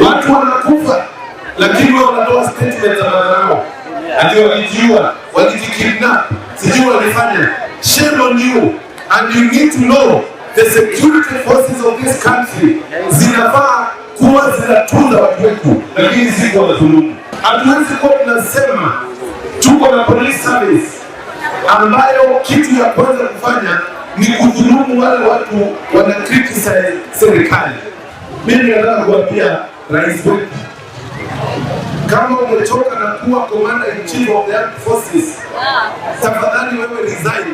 Watu wanakufa, lakini wao wanatoa statement za madharau, ati walijiua, walijikidnap, sijui walifanya. Shame on you, and you need to know the security forces of this country zinafaa kuwa zinatunza watu wetu, lakini si kuwadhulumu. Hatuwezi kuwa tunasema tuko na police service ambayo kitu ya kwanza kufanya ni kudhulumu wale watu wana criticize serikali. Mimi nataka kuambia rais wetu, kama umechoka na kuwa commander in chief of the armed forces, tafadhali wewe resign.